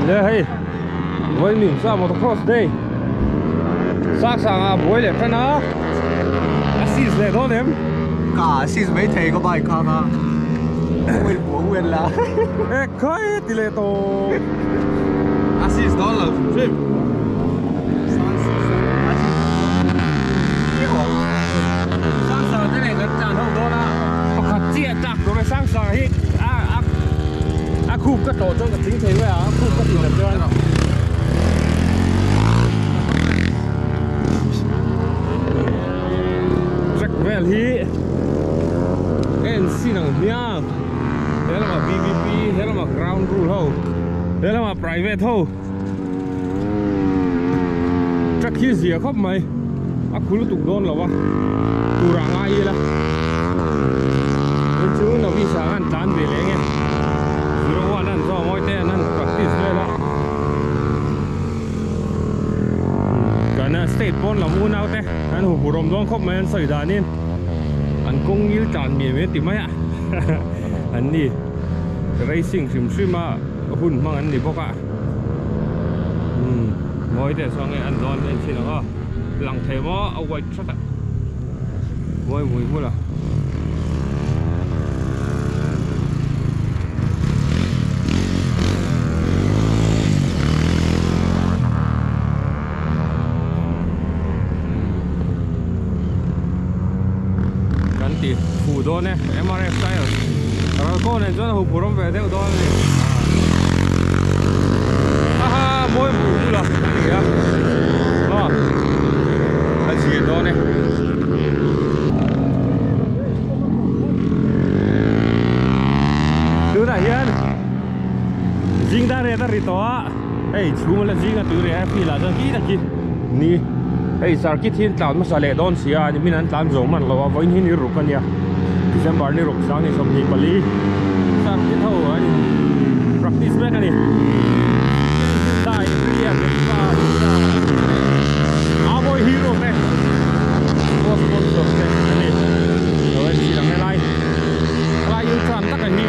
Le hei vawiin sa motocross day sang sang ah buai leh tan a a seize leh dawn em ka seize mai thei ka bike kha kha oil buah huan la e khai ti leh tawh a seize dawn lo hrim hrim sang sang te nen kan tlan ho dawn a pakhat chiah tlak tur a sang sang hi a a a khup ka tawh chuan ka tling thei mai a a khup ka tih tak chuan track vel hi en sin ang hmiang he lamah bvp he lamah ground rule ho he lamah private ho truck hi zia khawp mai a khu lutuk dawn lo a tur ah ngai ila chu chu novice ah khan tlan ve leh nge 01 an zawm mawi te an han practice vel a kan state pawn lam unau te an hu hurawm dawn khawp mai an sawi danin an kawng ngil tlan miah miah ti mai a an ni racing hrim hrim a. Hun hmang an ni bawk a umm mawi te saw nge an dawn en thin ang aw lang thei maw a white that a mawi mui hmul a. Kan ti fu dawn e MRF style Ralkaw nen chuan a huphur awm ve deuh dawn a ni haha mawi hmuh bula a ni a aw a zir dawn e. Tunah hian zing dar riat a ri tawh a. Hei chhung la zing a tui reh a field ah chuan khi tak hi ni hei circuit hi an tlan hmasa leh dawn si a nimin an tlan zawng hman lo a vawiin hi ni ruk a nia December ni ruk sang ni 24 circuit ho an in practice mek a ni Hyundai Aprilia Vespa Avoy Hero te co sponsor te an ni lo en chi lang helai helai u tran tak a hi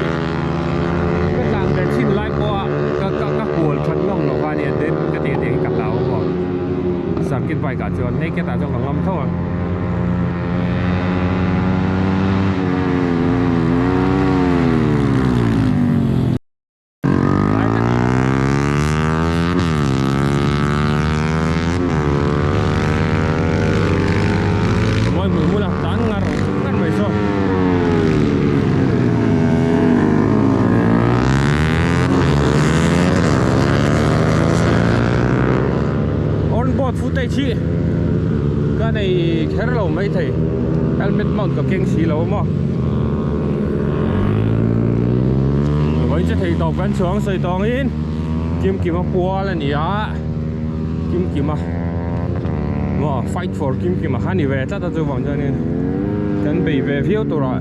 ka tlan ve chin lai pawh a ka ka ka kual that ngam loh a nia tin ka tih tih hi ka hlau bawk circuit bike ah chuan naked ah chuan ka ngam tho a. Mawi hmuh hmun a tlan ngar ngar mai saw. On board footage hi ka nei kher lo mai thei helmet mount ka keng si lo a maw. Vawiin che thei tawp kan chhuang sawi tawngin Kimkima pual a ni a Kimkima maw fight for Kimkima kha ni ve tlat a chuvang chuanin kan bei ve viau turah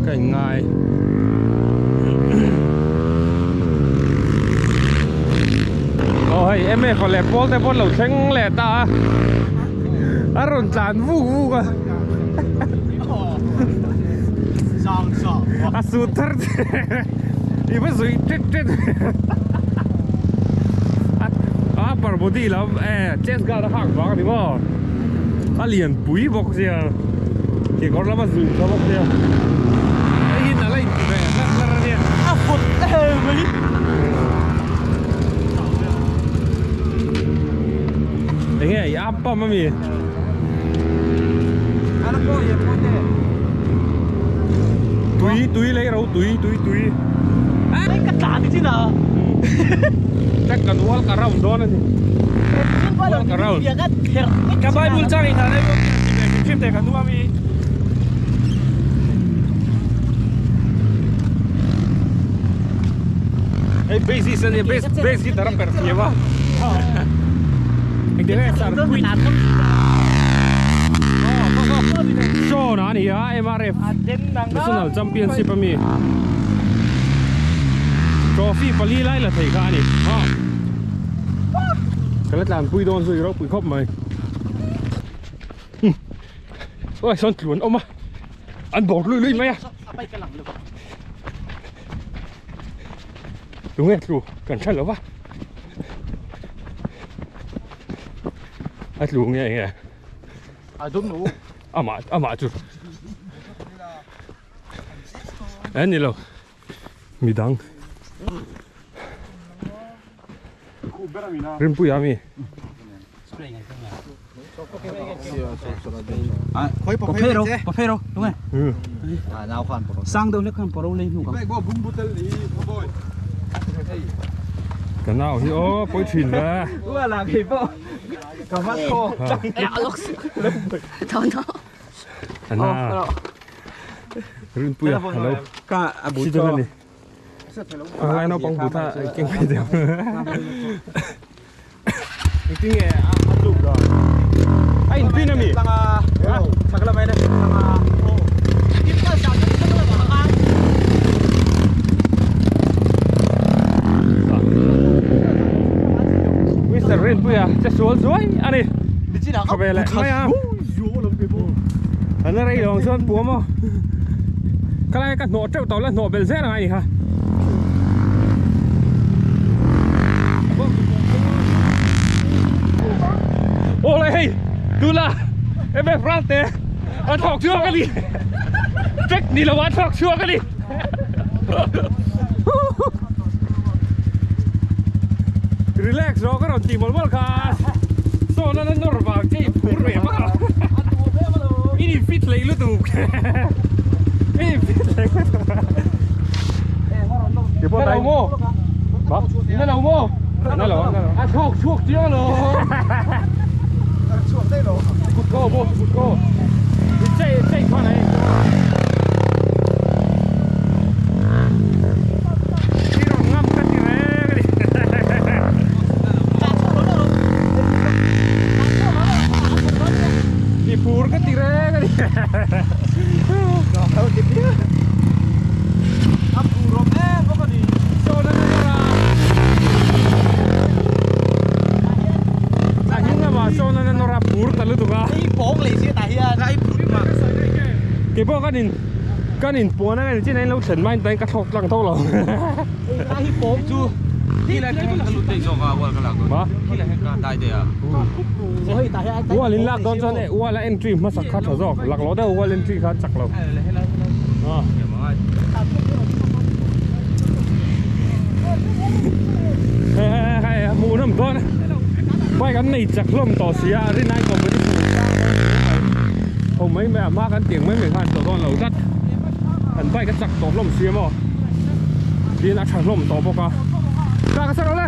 ka inngai aw hei MF leh pawl te pawh an lo thleng leh ta a a rawn tlan vuk vuk a. A sut thar i va zui tet tet a upper body lam e chest guard a hak vang a ni maw a lian pui bawk sia kekawr lam a zui tha bawk sia hei hi nalh a inti ve hlar hlar a nia a vawt em mai enge i up pump ami. Tui tui lei ro tui tui tui. Ai ka tlan chin a. Track kan walk around dawn a ni. Walk around. Ka Bible chang in han ai phim te ka nu ami. Hey bass is ani bass bass guitar a per thiam a. Engtin nge circuit Show na ani a MRF National Championship ami Trophy pali lai la thei kha ani Ka la tlanpui dawn chu i ropui khawp mai Oi sawn tluan awm a an bawr lui lui mai a. Tunge tlu kan hre lova. A tlu nge nge. I don't know. Amah amah chu. Eh ni lo. Midang. Rinpuia mi. Ka nau hi aw pawi thin ve. Ana Rinpuia hello. Si chu ni. A ngai naupang bu ta keng mai deuh. Engtin nge a tluk dawn? A inpin a mi? Mister Rinpuia che sual zuai a ni. Khawvel leh mai a. An la rei lo ang chuan puam aw. Ka lai ka hnawh teuh tawh la hnawh belh zel ang a ni kha. Aw le hei tuna MF Ralte a thawk chhuak a ni. Track ni lo a thawk chhuak a ni. Relax rawh ka rawn tih mawlh mawlh kha sawn a la nawr vang che i phur ve vak a i in fit hlei lutuk i in fit hlei lutuk na lo maw na lo maw na lo a chhuak chhuak chiang lo kut ko maw kut ko i chei chei khan a I rawn ngam ka ti reng a ni. I phur ka ti reng a ni. A phur awm em bawk a ni. Sawn a nawr a. A hnung lamah sawn a nawr a phur ta lutuk a. Hei pawng leh chiah tah hian. Keipawh kan in kan in puan a chin a in lo thlen mai in ka thlawk tlang tho lo. Wall in lak dawn chuan e wall a entry hmasak kha tha zawk lak lo deuh wall entry kha chak lo. Hei hei hei hmuh nawm dawn bike an nei chak hlawm tawh si a rinai competition an sang dawn hle mai ho mai mai a hma kan tiang mai mai khan tawh dawn lo tlat an bike a chak tawh hlawm si a maw tin a tha hlawm tawh bawk a ka ka sar le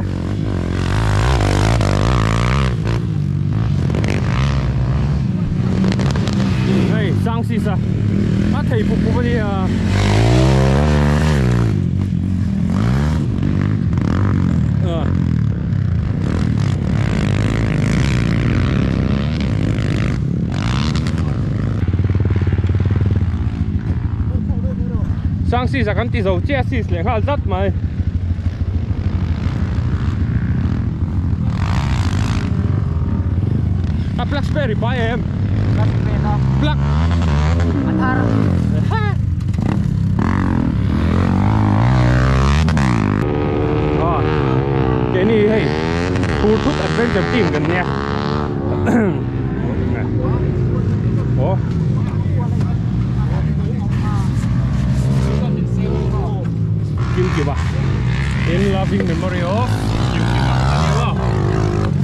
hei sang si sa a thei pup pup a nia. Sang sis a kan ti zo chiah sis leh nghal zat mai. A plug spare i pai em? Plug. A thar. Aw keini hei Phur Thut Adventure Team kan nia aw Kim Kima in loving memory of Kim Kima a ni lo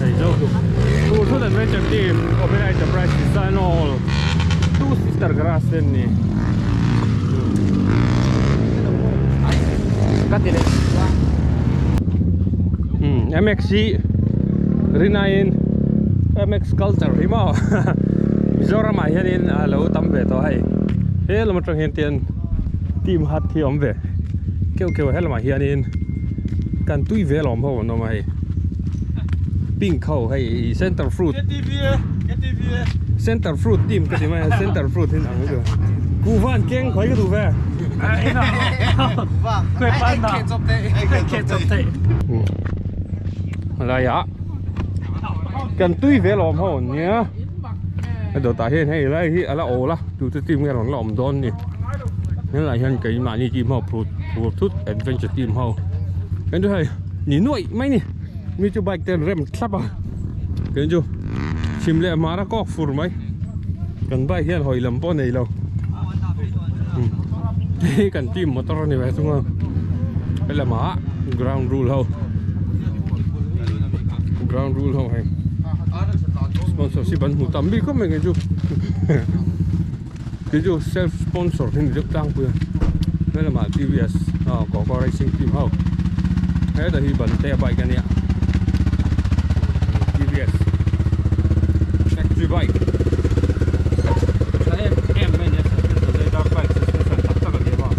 hei zo chu Phur Thut Adventure Team Open Enterprise Design Hall Two Sister Garage te an ni. MX hi rinaiin MX culture hi maw Mizoram ah hianin a lo tam ve tawh hei he lam atang hian tian team hat hi a awm ve keuh keuh a he lamah hianin kan tui ve alawm ho an awm a hei pink ho hei center fruit center fruit team ka ti mai a center fruit hi ang chu kuhva an keng khawi ka duh ve helaiah kan tui ve alawm ho an nia a dawtah hian hei lai hi a la awl a tute team nge rawn la awm dawn ni helaiah hian keimahni team ho phur phur thut adventure team ho. Kei chu hei ni nuaih mai ni mi chu bike te an rem thlap a kei chu chhim leh hmar a kawk fur mai kan bike hian hawi lam pawh a nei lo hei kan team motor a ni ve thung a helamah ground rule ho ground rule ho hei sponsorship an hmu tam bik khawp mai kei chu. Kei chu self sponsor hi ni deuh tlangpui a he lamah tvs aw kawkaw racing team ho hetah hi ban te a bike a nia tvs factory bike tha em em mai a nia suspension te dark bike suspension tak tak a ni a.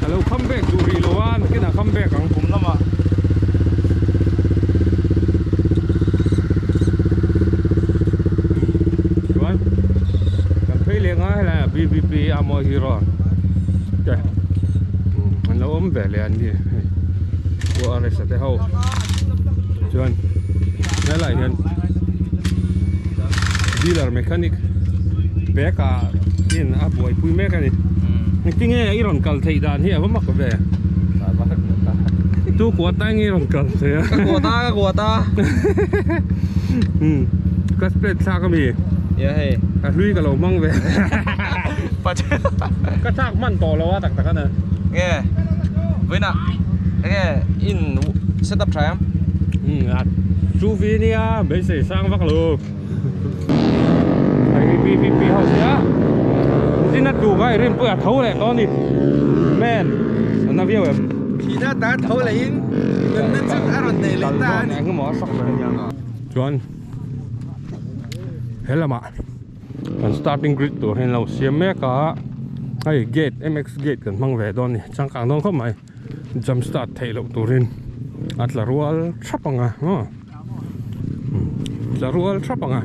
A lo come back duh rih lo a, nakinah come back ang. Kum lamah. Chuan kan phei leh ngai helai ah BVP a mawi hero te an lo awm ve leh an ni hei Pu Aresa te ho chuan helai hian dealer mechanic bag ah in a buaipui mek a ni. Engtinge i rawn kal theih dan hi a va mak ve. Tu kuat ta nge i rawn kal theih a. Ka kuat a, ka kuat a. Umm ka split thlak ami. Ia hei. Ka hlui ka lo hmang ve. Ka thlak hman tawh lo a tak tak a ni. Nge vawiinah enge in set up tha em? Umm a chu vi nia beisei sang vak lo. Hei hi BVP house nia tin a tluk a i rin pawh a tho leh tawh a ni man a na viau em. Thihna ta tho leh in nunna chu a rawn nei leh ta a ni. Engemaw a sak ber chuan he lamah kan starting grid tur hi an lo siam mek a hei gate MX gate kan hmang ve dawn a ni changkang dawn khawp mai. Jump start theih loh turin a tla rual thap ang a maw tla rual thap ang a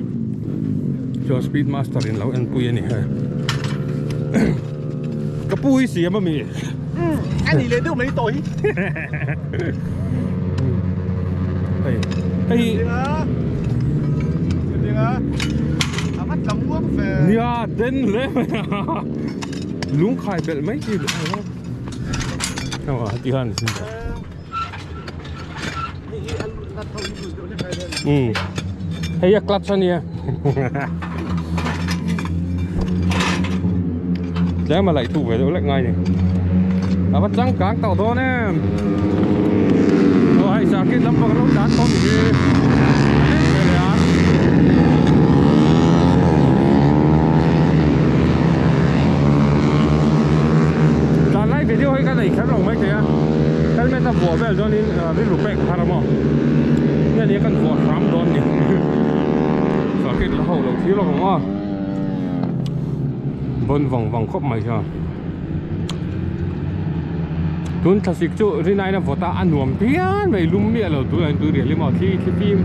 chuan speed master in lo en pui a ni hei ka pu hi siam ami a ni leh deuh mai tawh hi hei hei nia den hle mai a lungkhai belh mai chi. Hei a clutch a nia tlem a laih tuk ve deuh lek ngai ni a va changkang tawh dawn em aw hei circuit lampang lo tlan tawh ni hi Tlan lai video hi ka nei kher lo mai thei a helmet a vuah vel chuanin rilru pek a har a maw nge nia kan vuah hram dawn ni circuit la ho lo thlir lawk ang aw bawn vang vang khawp mai hian. Tun thlasik chu rinai na vawt a a nuam phian mai lum miah lo tunah hian tui riah lim a thli thli fim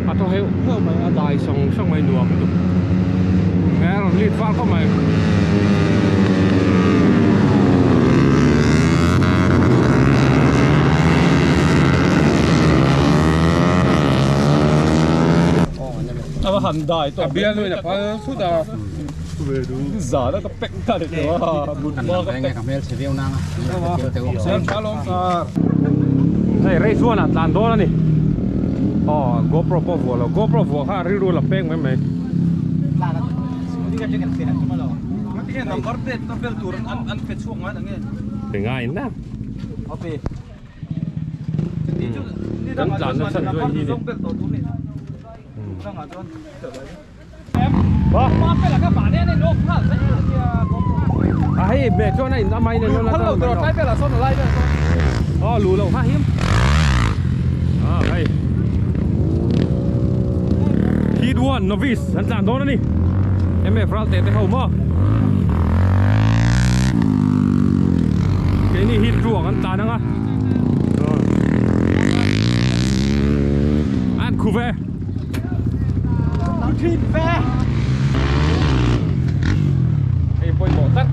a thaw heuh heuh mai a dai sawng sawng mai nuam lutuk a rawn lit fal khawp mai. A bial nuin a phal thut a. Hei race one ah tlan dawn a ni aw GoPro pawh vuah lo GoPro vuah kha rilru la peng mai mai Tingai na Kan tlan nasa chu hei hi ni. A hei meh chuan a in a mai nen aw lu lo kha him a hei heat one novice an tlan dawn a ni mf ral te te ho maw keini heat two ah kan tlan ang a an khu ve. Hei pawimawh tak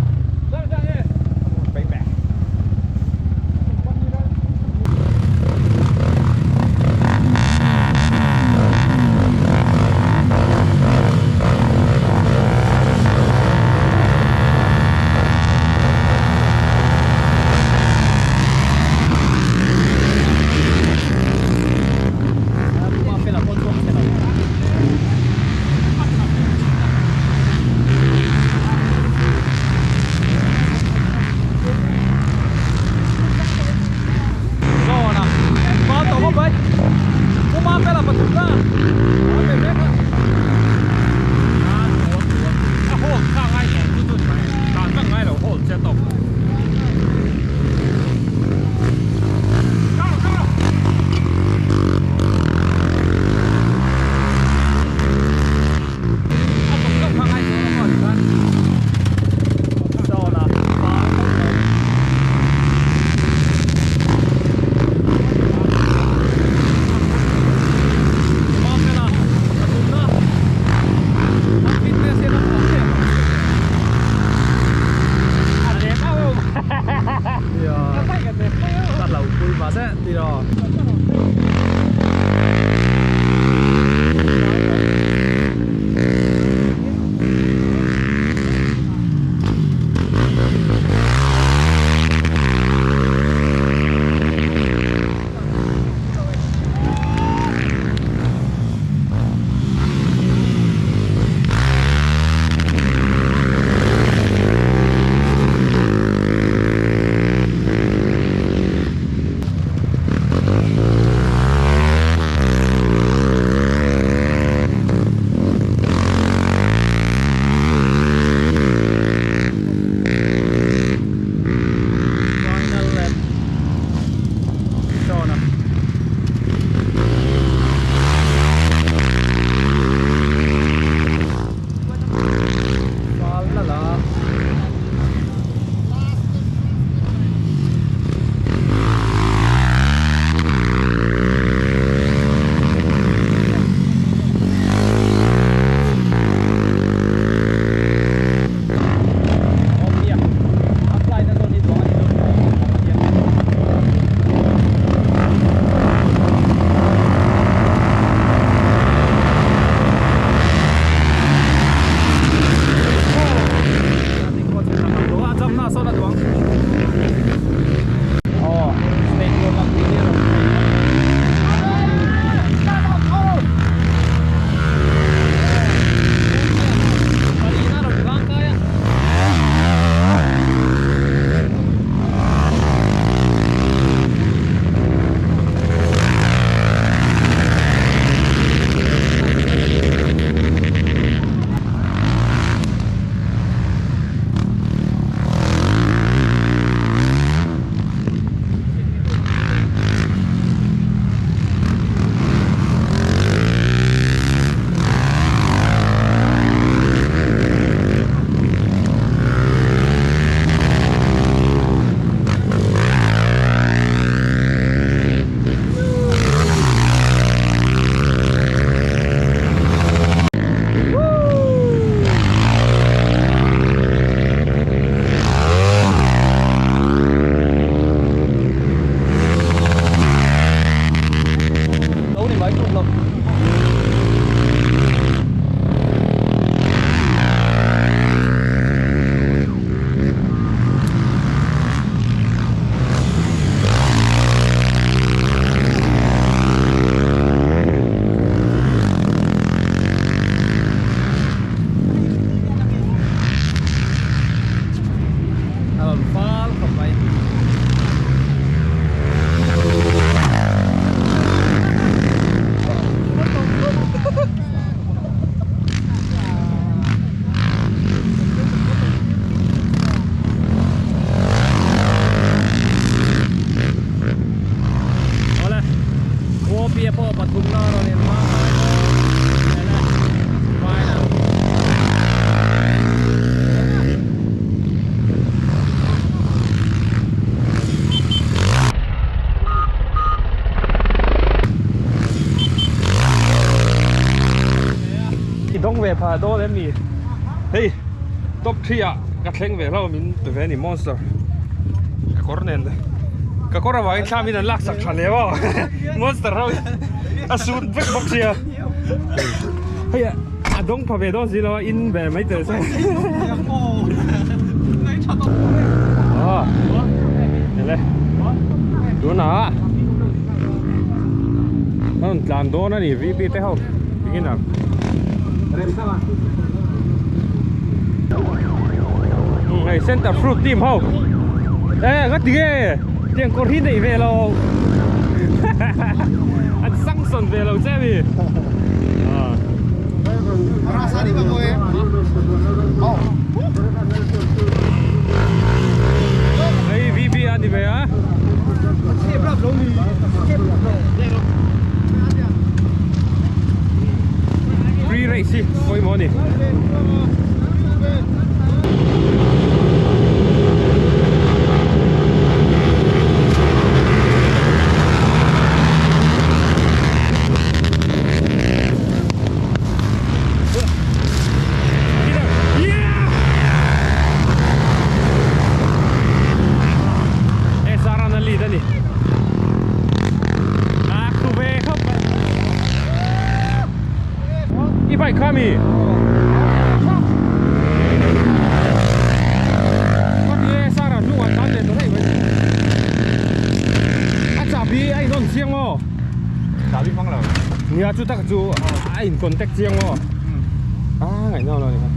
dawn em ni hei top three ah ka thleng ve hlauh min pe ve a ni monster ka kawr nen ka kawr avangin thlam in an lak sak tha leh maw monster ho a sut vek bawk sia hei a dawng pha ve dawn si lo a in ve mai tel se ah ele tunah a rawn tlan dawn a ni vp te ho beginner hei center fruit team ho e ka ti nge tiang kawr hi neih ve lo an sanction ve lo che a mi hei vp a ni ve a Free race hi pawimawh a ni. SR an a lead a ni. A khu ve khawp mai. I bike kha mi? Ka ti e Sara hnungah tlan leh ta daih mai. A chahbi a in on chiang maw? Chahbi hmang lo. Nia chu tak chu a in contact chiang maw? A ngaihna lo ni kha.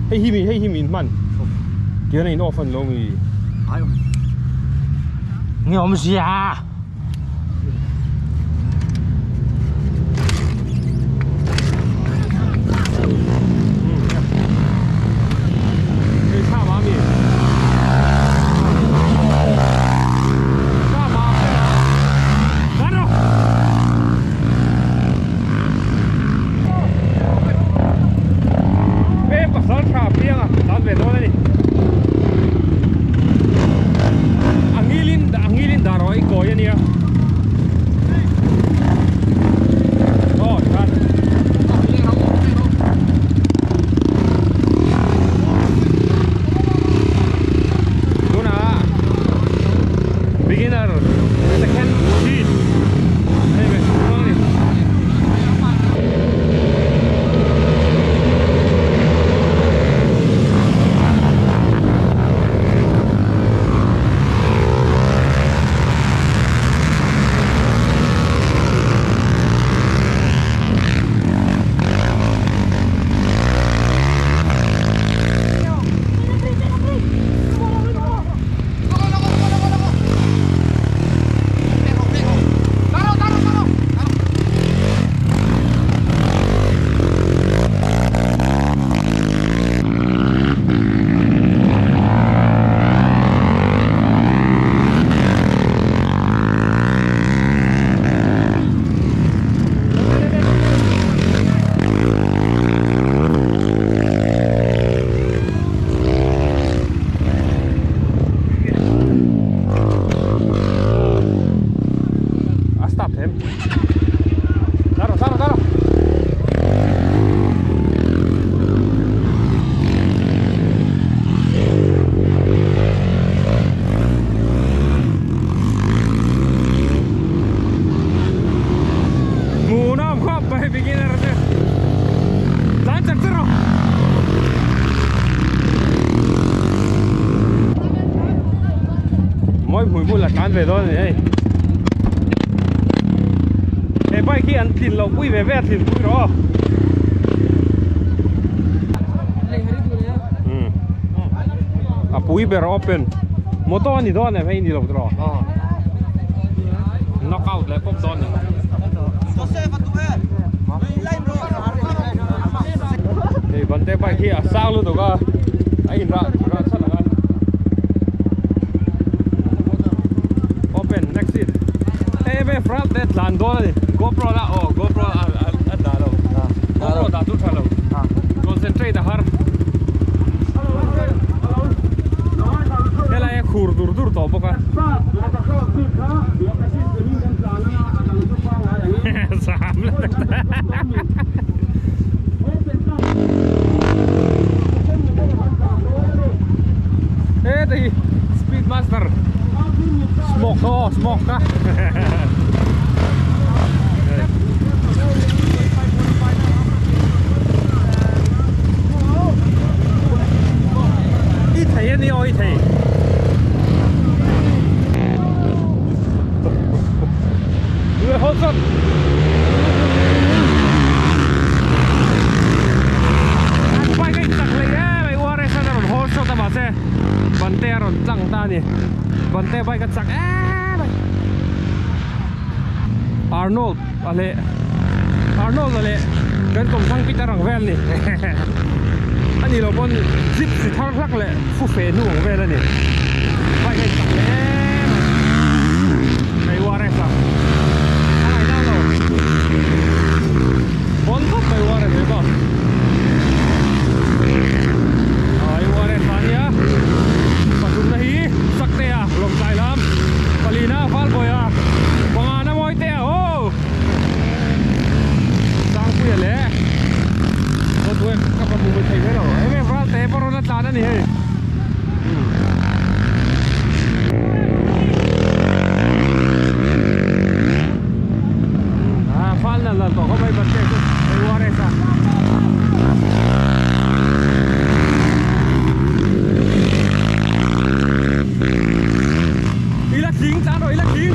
Hei hi mi hei hi mi in hman. Tihian a in off a ni lo mi? Nge awmzia? A ngilin a ngilin dar awh i kawi a nia aw tikhan tunah beginner second heat hei ve chuang a ni. A stop them. Taro, taro, taro. Hmuhnawm khawp mai beginner te tlan chak che rawh. Mawi hmui bulah tlan ve dawn a ni hei. He bike hi an tlin loh pui ve ve a tlin pui rawh aw. A pui ber open motor a ni dawn em hei ni lo tawh knock out leh pawp dawn ni. Hei bante bike hi a sang lutuk a a in rah rah chhan ang a open next seat hei em em front te tlan dawn a ni GoPro la aw GoPro a a dah lo GoPro dah chu tha lo concentrate a har helai a khur dur dur tawh bawk a zam la tak tak. Mawi thei. Ue hot shot. Bike a inchak hlei em mai URS a rawn hot shot a mahse Bante a rawn tlang ta a ni. Bante bike a chak em mai. Arnold a leh Arnold a leh kan kawmthlang Peter ang vel a ni. A nih loh pawn jeep si thar hlak leh fu fe hnu ang vel a ni. Bike a inchak leh em a hei URS a a ngaihna lo pawn khawp mai URS hi maw ah URS a nia pathumna hi Saktea Lawngtlai lam palina Valbawiha pangana Mawitea aw Sangpuia leh Awtuek ka va hmu thei ve lo em em Ralte pawh rawn la tlan a ni hei. Ah fal nal nal tawh khawp mai Bante chu hei URS a. I la thing tlan rawh i la thing.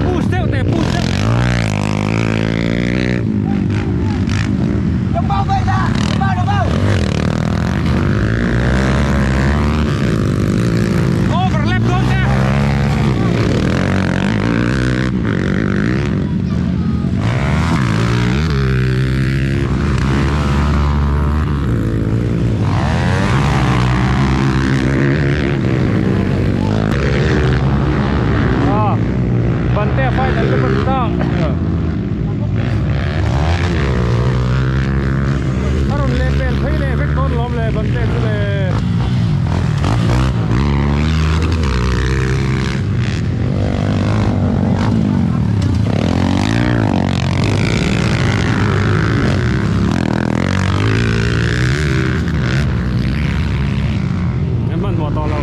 Push deuh teh push deuh. Overlap dawn te. Ah, Bante final te pawh ta. A rawn leh pel phei leh vek dawn lawm le Bante chu le. An hmanhmawh tawh lo.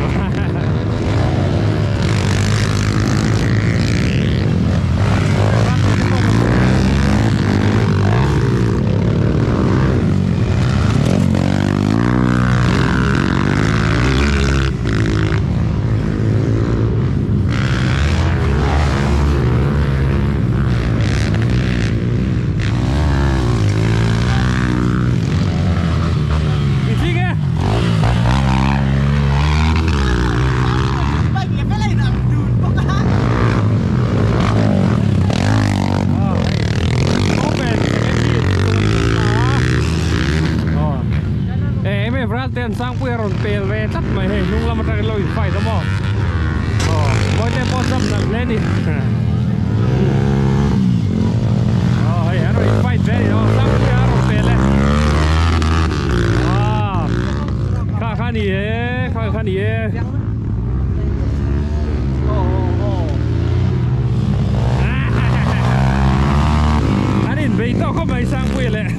I tling e. Em em ral te an sangpui a rawn pel ve tlat mai hei hnung lam atangin lo in fight a maw aw mawi te pawh jump nalh hle ni aw hei an rawn in fight ve a ni aw sangpui a rawn pel e ah kha kha ni e kha kha ni e an in bei tawk khawp mai sangpui leh.